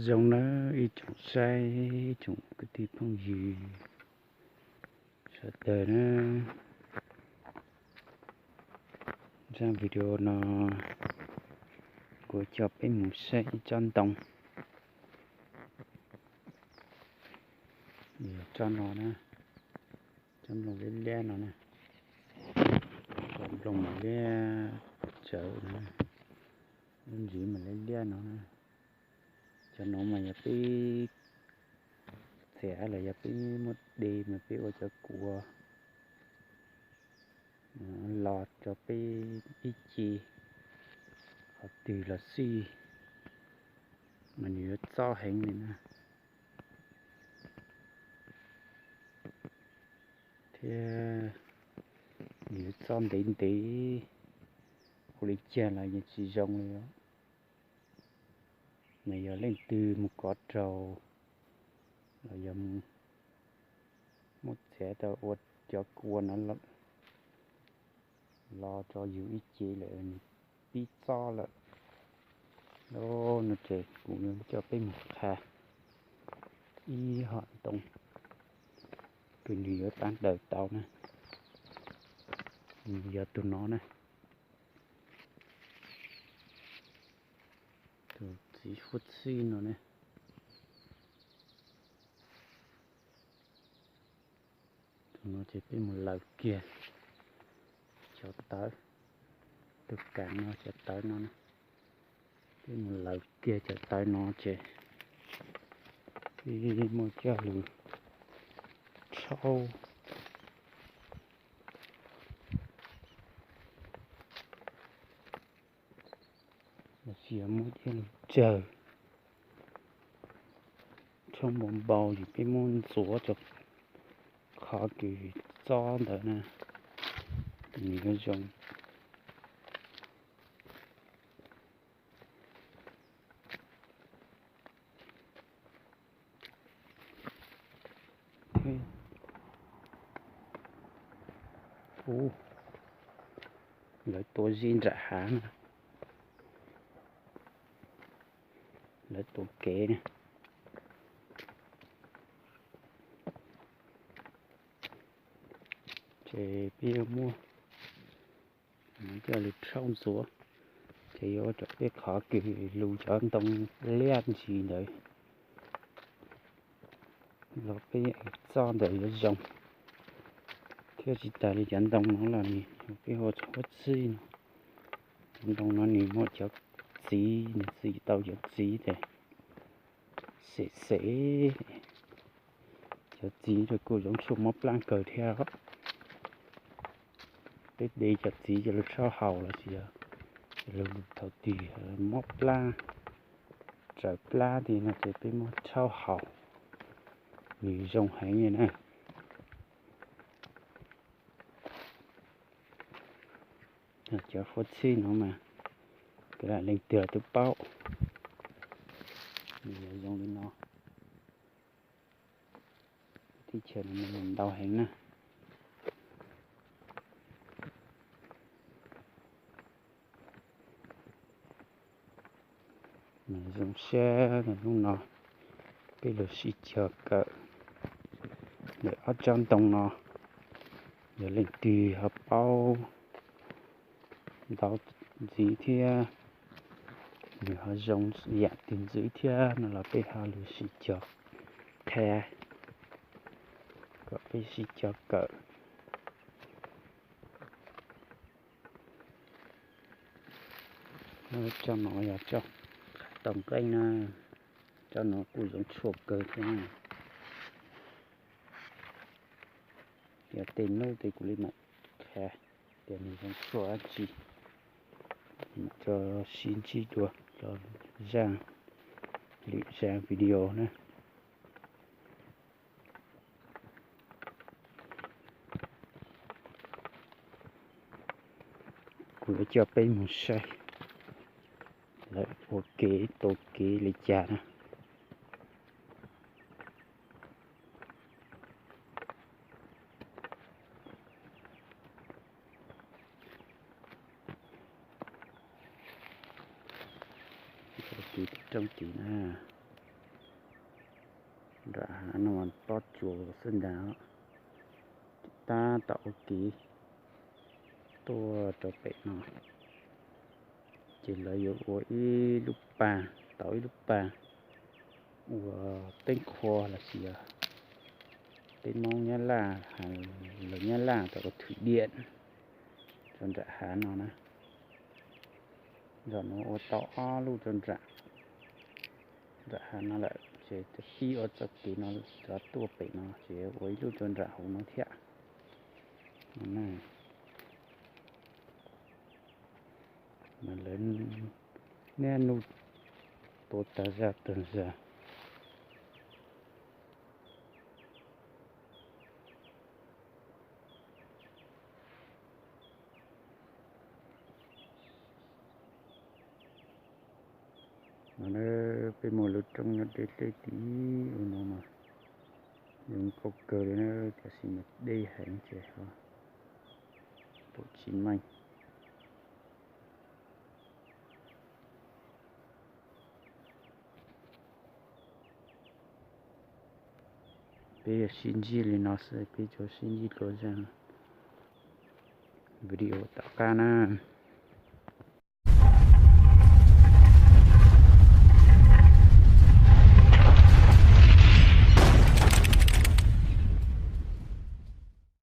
Zoo nawb ib tsoom saib, ib tsoom kwv tij phooj ywg sawv daws na. Zaj video no kuv coj peb mus saib ib tsob ntoo. Tsob no na, tsob nplooj liab liab no na, tsob nplooj mas liab tsawv na, lub ntsis mas liab liab no na. Cov no mas yog peb txiav los yog peb muab de mas peb ua cov kua los tso peb ib ce qhov twg los xij mas nws yuav txob heev li na. Thiab nws yuav txob ntev ntev, ua li cas los yeej tsis zoo li os. Nws yog leej twg mus kov raug los yog muab txiav tau ua cov kua no los tso yus ib ce lawm nws pib txob lawm. Los no ces kuv coj peb mus qha ib hom ntoo kws nws yuav pab daws tau na. Nws yog tus no na, tus txiv huab txhij no ne. Tus no ces peb mus laws kiag cov tawv, tus kav no cov tawv no, peb mus laws kiag cov tawv no ces peb muab coj lug rhaub. Los sis yog muab coj lug tsawg, rhaub npau npau ces peb muab ntxuav cov qhov kws txob ntawd na, nws yuav zoo. Ub, lawv tua zib nram hav na, lawv tua kev na. Ces peb yuav muab coj lug rhaub ntxuav, ces yuav ua rau peb qhov kws lug cov ntoo liab ntsis ntawd los peb txob ntawd yuav zoo. Thiab tsis tas li cov ntoo no los nws peb hu ua huab txhij no. Cov ntoo no nws muaj cov txiv, nws txi tau cov txiv ces xem xem, cov txiv kuj zoo tshuaj mob plab kawg thiab. Peb de cov txiv coj lug rhaub haus los sis yog coj lug thaum twg mob plab, raws plab ti no ces peb muab rhaub haus, nws zoo heev li na. Cov huab txhij no mas kws lam leej twg los twb paub, nws yog zoo li no. Teb chaws no mas ntau heev na. Zoo siab hnub no peb lug sib cog kawm ntawm ob tsob ntoo no. Yog leej twg ho paub ntau ntxiv thiab nws ho zoo yam twg ntxiv thiab no los peb ho lug sib cog qha, kom peb sib cog kawm. Tsob no yog tsob qhav tau nqeeb na, tsob no kuj zoo tshuaj kawg thiab. Yog tej nub ces kuv li mam qha tias nws zoo tshuaj dab tsi, mam rov sib ntsib dua rau zaj, lwm zaj video na. Kuv yuav coj peb mus saib lawv ua kev tua kev li cas na. Ua kev roob kev na. no mas pob tsuas xwb ntag. Tab tom ua kev tuaj rau pem no, ces lawv yuav ua ib lub pas, tau ib lub pas ua teeb qhua los sis peb Hmoob Nyab Laj, lawv Nyab Laj tau ua thwm diam rau nram hav no na. Zaum no ua tau ob lub rau nram, nram hav no lawm ces pib ua txoj kev no rov tuaj pem no ces ua ib lub rau nram hauv no thiab. Mas lawv niaj hnub tua tag zaj tag zag. No peb muaj lub roob nyob deb deb tim ub no mas zoo nkauj kawg li na, tiam sis mas deb heev ces ho pum tsis meej. Peb yuav sib ntsib li no xwb, peb yuav sib ntsib dua zaj video tom qab na.